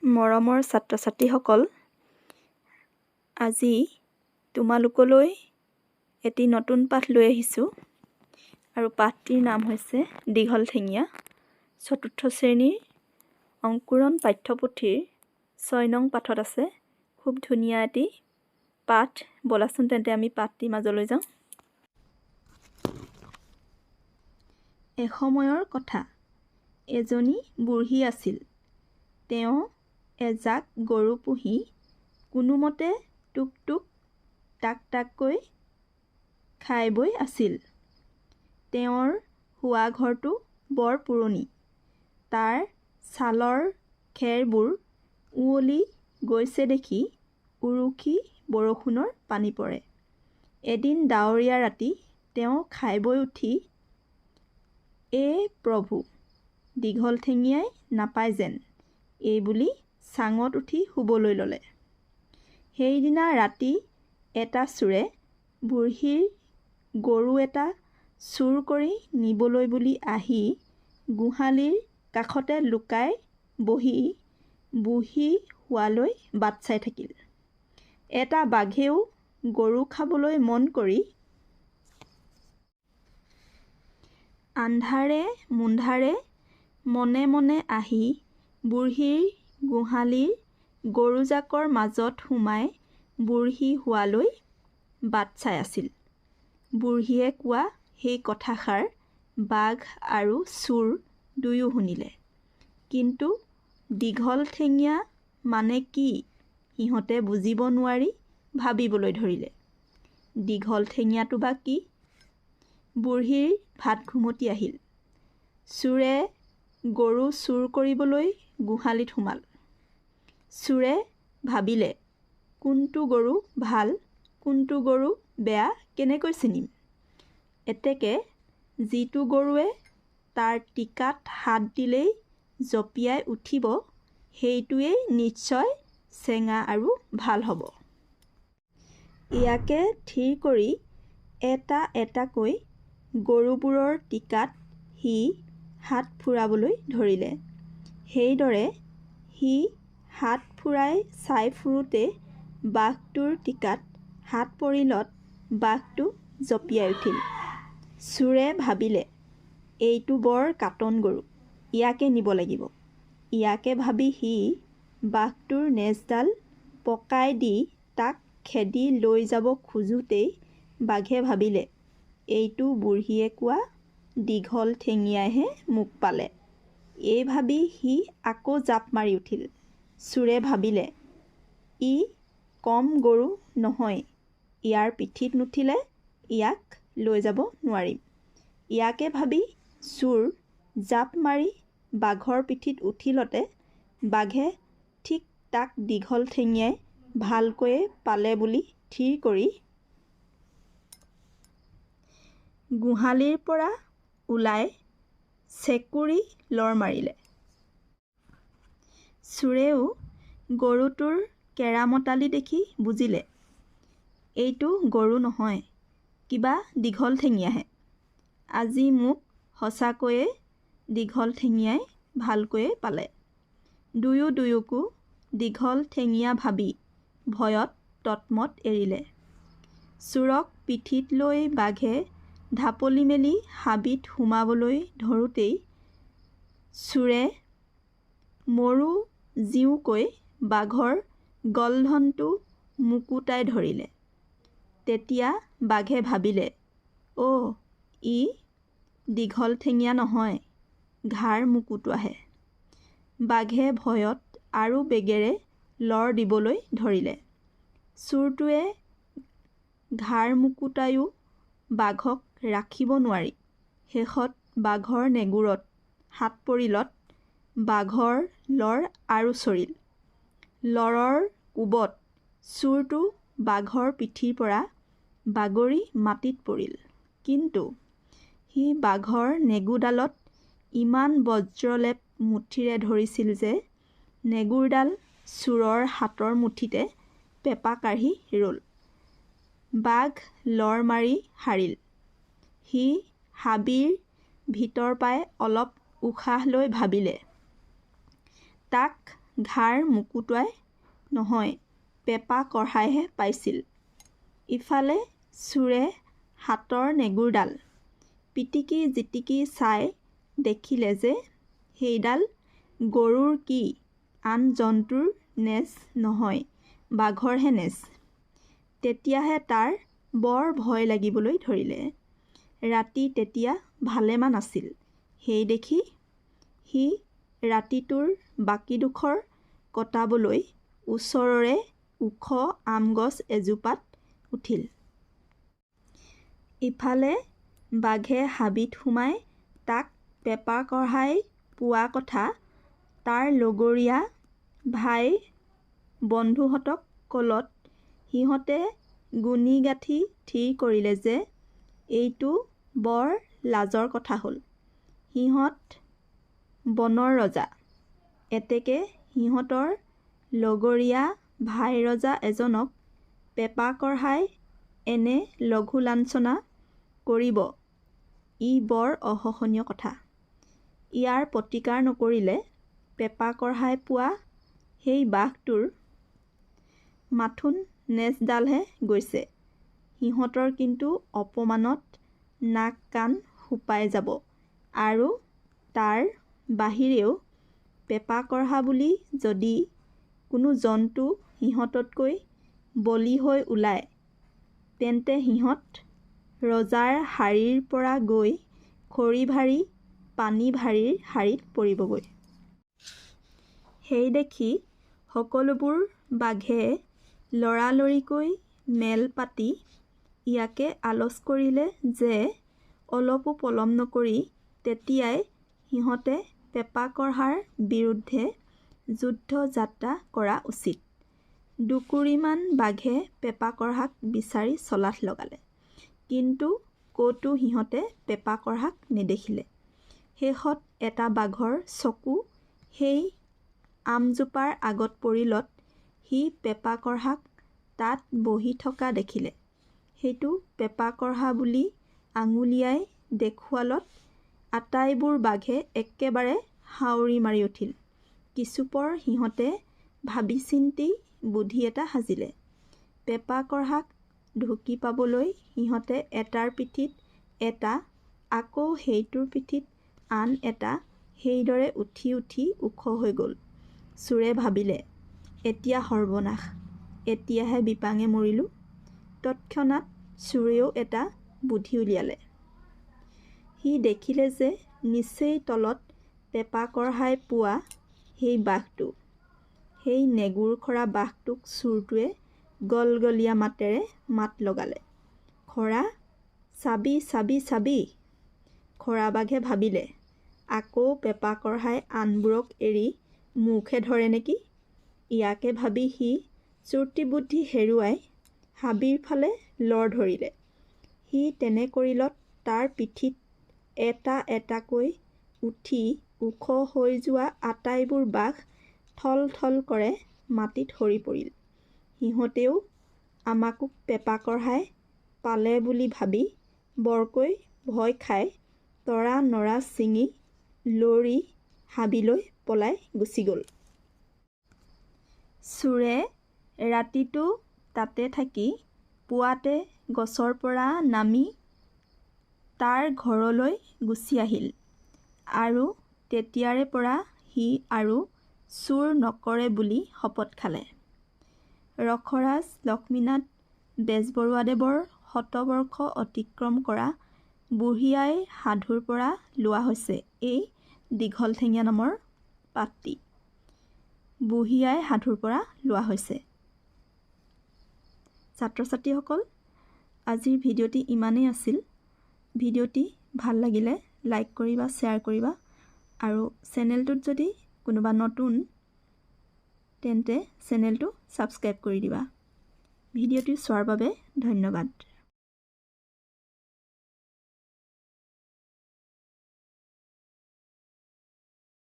মৰমৰ ছাত্ৰ-ছাত্ৰীসকল, আজি তোমালোকলৈ এটি নতুন পাঠ লৈ আহিছোঁ আৰু পাঠটিৰ নাম হৈছে দীঘল ঠেঙীয়া। চতুৰ্থ শ্ৰেণীৰ অংকুৰণ পাঠ্যপুথিৰ 6 নং পাঠত আছে। খুব ধুনীয়া এটি পাঠ। ব'লাচোন তেন্তে আমি পাঠটিৰ মাজলৈ যাওঁ। এসময়ৰ কথা, এজনী বুঢ়ী আছিল। তেওঁ এজাক গৰু পুহি কোনোমতে টোক টোক টাক টাককৈ খাই বৈ আছিল। তেওঁৰ শোৱা ঘৰটো বৰ পুৰণি। তাৰ ছালৰ খেৰবোৰ উৱলি গৈছে দেখি উৰুখি বৰষুণৰ পানী পৰে। এদিন ডাৱৰীয়া ৰাতি তেওঁ খাই বৈ উঠি, এ প্ৰভু, দীঘল ঠেঙীয়াই নাপায় যেন, এইবুলি চাঙত উঠি শুবলৈ ল'লে। সেইদিনা ৰাতি এটা চোৰে বুঢ়ীৰ গৰু এটা চুৰ কৰি নিবলৈ বুলি আহি গোহালিৰ কাষতে লুকাই বহি বুঢ়ী শোৱালৈ বাট চাই থাকিল। এটা বাঘেও গৰু খাবলৈ মন কৰি আন্ধাৰে মুন্ধাৰে মনে মনে আহি বুঢ়ীৰ গোহালিৰ গৰুজাকৰ মাজত সোমাই বুঢ়ী শোৱালৈ বাট চাই আছিল। বুঢ়ীয়ে কোৱা সেই কথাষাৰ বাঘ আৰু চোৰ দুয়ো শুনিলে। কিন্তু দীঘল ঠেঙীয়া মানে কি সিহঁতে বুজিব নোৱাৰি ভাবিবলৈ ধৰিলে, দীঘল ঠেঙীয়াটো বা কি? বুঢ়ীৰ ভাত ঘুমটি আহিল। চোৰে গৰু চুৰ কৰিবলৈ গোহালিত সোমাল। চোৰে ভাবিলে, কোনটো গৰু ভাল কোনটো গৰু বেয়া কেনেকৈ চিনিম? এতেকে যিটো গৰুৱে তাৰ টিকাত হাত দিলেই জঁপিয়াই উঠিব, সেইটোৱেই নিশ্চয় চেঙা আৰু ভাল হ'ব। ইয়াকে থিৰ কৰি এটা এটাকৈ গৰুবোৰৰ টিকাত সি হাত ফুৰাবলৈ ধৰিলে। সেইদৰে সি হাত ফুৰাই চাই ফুৰোঁতে বাঘটোৰ টিকাত হাত পৰিলত বাঘটো জঁপিয়াই উঠিল। চোৰে ভাবিলে, এইটো বৰ কাটন গৰু, ইয়াকে নিব লাগিব। ইয়াকে ভাবি সি বাঘটোৰ নেজডাল পকাই দি তাক খেদি লৈ যাব খোজোঁতেই বাঘে ভাবিলে, এইটো বুঢ়ীয়ে কোৱা দীঘল ঠেঙীয়াইহে মোক পালে। এই ভাবি সি আকৌ জাঁপ মাৰি উঠিল। চোৰে ভাবিলে, ই কম গৰু নহয়, ইয়াৰ পিঠিত নুঠিলে ইয়াক লৈ যাব নোৱাৰিম। ইয়াকে ভাবি চোৰ জাঁপ মাৰি বাঘৰ পিঠিত উঠিলতে বাঘে ঠিক তাক দীঘল ঠেঙীয়াই ভালকৈয়ে পালে বুলি থিৰ কৰি গোহালিৰ পৰা ওলাই চেকুৰি লৰ মাৰিলে। চোৰেও গৰুটোৰ কেৰামতালি দেখি বুজিলে, এইটো গৰু নহয়, কিবা দীঘল ঠেঙীয়াহে। আজি মোক সঁচাকৈয়ে দীঘল ঠেঙীয়াই ভালকৈয়ে পালে। দুয়ো দুয়োকো দীঘল ঠেঙীয়া ভাবি ভয়ত ততমত এৰিলে। চোৰক পিঠিত লৈ বাঘে ঢাপলি মেলি হাবিত সোমাবলৈ ধৰোঁতেই চোৰে মৰোঁ জীওঁকৈ বাঘৰ গলধনটো মুকুতাই ধৰিলে। তেতিয়া বাঘে ভাবিলে, অ' ই দীঘল ঠেঙীয়া নহয়, ঘাৰ মুকুটোৱাহে। বাঘে ভয়ত আৰু বেগেৰে লৰ দিবলৈ ধৰিলে। চোৰটোৱে ঘাৰ মুকুতায়ো বাঘক ৰাখিব নোৱাৰি শেষত বাঘৰ নেগুৰত হাত পৰিলত বাঘৰ লৰ আৰু চৰিল। লৰৰ কোবত চোৰটো বাঘৰ পিঠিৰ পৰা বাগৰি মাটিত পৰিল। কিন্তু সি বাঘৰ নেগুৰডালত ইমান বজ্ৰলেপ মুঠিৰে ধৰিছিল যে নেগুৰডাল চোৰৰ হাতৰ মুঠিতে পেপা কাঢ়ি ৰ'ল। বাঘ লৰ মাৰি সাৰিল। সি হাবিৰ ভিতৰ পাই অলপ উশাহ লৈ ভাবিলে, তাক ঘাৰ মুকুটুৱাই নহয়, পেপা-কঢ়াইহে পাইছিল। ইফালে চোৰে হাতৰ নেগুৰডাল পিটিকি-জিটিকি চাই দেখিলে যে সেইডাল গৰুৰ কি আন জন্তুৰ নেজ নহয়, বাঘৰহে নেজ। তেতিয়াহে তাৰ বৰ ভয় লাগিবলৈ ধৰিলে। ৰাতি তেতিয়া ভালেমান আছিল। সেইদেখি সি ৰাতিটোৰ বাকীডোখৰ কটাবলৈ ওচৰৰে ওখ আমগছ এজোপাত উঠিল। ইফালে বাঘে হাবিত সোমাই তাক পেপা-কঢ়াই পোৱা কথা তাৰ লগৰীয়া ভাই-বন্ধুহঁতক ক'লত সিহঁতে গুণি-গাঁথি থিৰ কৰিলে যে এইটো বৰ লাজৰ কথা হ'ল। সিহঁত বনৰ ৰজা, এতেকে সিহঁতৰ লগৰীয়া ভাই-ৰজা এজনক পেপা-কঢ়াই এনে লঘু-লাঞ্ছনা কৰিব ই বৰ অসহনীয় কথা। ইয়াৰ প্ৰতিকাৰ নকৰিলে পেপা-কঢ়াই পোৱা সেই বাঘটোৰ মাথোন নেজডালহে গৈছে, সিহঁতৰ কিন্তু অপমানত নাক-কাণ ফোপাই যাব আৰু তাৰ বাহিৰেও পেপা-কঢ়া বুলি যদি কোনো জন্তু সিহঁততকৈ বলী হৈ ওলায়, তেন্তে সিহঁত ৰজাৰ শাৰীৰ পৰা গৈ খৰি-ভাৰী, পানী-ভাৰীৰ শাৰীত পৰিবগৈ। সেইদেখি সকলোবোৰ বাঘে লৰালৰিকৈ মেল পাতি ইয়াকে আলচ কৰিলে যে অলপো পলম নকৰি তেতিয়াই সিহঁতে পেপা-কঢ়াৰ বিৰুদ্ধে যুদ্ধ-যাত্ৰা কৰা উচিত। দুকুৰিমান বাঘে পেপা-কঢ়াক বিচাৰি চলাথ লগালে, কিন্তু ক'তো সিহঁতে পেপা-কঢ়াক নেদেখিলে। শেষত এটা বাঘৰ চকু সেই আমজোপাৰ আগত পৰিলত সি পেপা-কঢ়াক তাত বহি থকা দেখিলে। সেইটো পেপা-কঢ়া বুলি আঙুলিয়াই দেখুৱালত আটাইবোৰ বাঘে একেবাৰে হাউৰি মাৰি উঠিল। কিছুপৰ সিহঁতে ভাবি-চিন্তি বুধি এটা সাজিলে। পেপা-কঢ়াক ঢুকি পাবলৈ সিহঁতে এটাৰ পিঠিত এটা, আকৌ সেইটোৰ পিঠিত আন এটা সেইদৰে উঠি উঠি ওখ হৈ গ'ল। চোৰে ভাবিলে, এতিয়া সৰ্বনাশ, এতিয়াহে বিপাঙে মৰিলোঁ। তৎক্ষণাৎ চোৰেও এটা বুধি উলিয়ালে। সি দেখিলে যে নিচেই তলত পেপা-কঢ়াই পোৱা সেই বাঘটো। সেই নেগুৰ-খৰা বাঘটোক চোৰটোৱে গলগলীয়া মাতেৰে মাত লগালে, "খৰা, চাবি চাবি চাবি! "খৰা বাঘে ভাবিলে, আকৌ পেপা-কঢ়াই আনবোৰক এৰি মোকহে ধৰে নেকি? ইয়াকে ভাবি সি চুৰ্তি-বুদ্ধি হেৰুৱাই হাবিৰ ফালে লৰ ধৰিলে। সি তেনে কৰিলত তাৰ পিঠিত এটা এটাকৈ উঠি ওখ হৈ যোৱা আটাইবোৰ বাঘ থল থল কৰে মাটিত সৰি পৰিল। সিহঁতেও আমাকো পেপা-কঢ়াই পালে বুলি ভাবি বৰকৈ ভয় খাই তৰা-নৰা ছিঙি লৰি হাবিলৈ পলাই গুচি গ'ল। চোৰে ৰাতিটো তাতে থাকি পুৱাতে গছৰ পৰা নামি তাৰ ঘৰলৈ গুচি আহিল আৰু তেতিয়াৰে পৰা সি আৰু চুৰ নকৰে বুলি শপত খালে। ৰসৰাজ লক্ষ্মীনাথ বেজবৰুৱাদেৱৰ শতবৰ্ষ অতিক্ৰম কৰা বুঢ়ী আইৰ সাধুৰ পৰা লোৱা হৈছে এই দীঘল ঠেঙীয়া নামৰ পাঠটি। বুঢ়ী আইৰ সাধুৰ পৰা লোৱা হৈছে। ছাত্ৰ ছাত্ৰীসকল, আজিৰ ভিডিঅ'টি ইমানেই আছিল। ভিডিঅ'টি ভাল লাগিলে লাইক কৰিবা, শ্বেয়াৰ কৰিবা আৰু চেনেলটোত যদি কোনোবা নতুন তেন্তে চেনেলটো ছাবস্ক্ৰাইব কৰি দিবা। ভিডিঅ'টি চোৱাৰ বাবে ধন্যবাদ।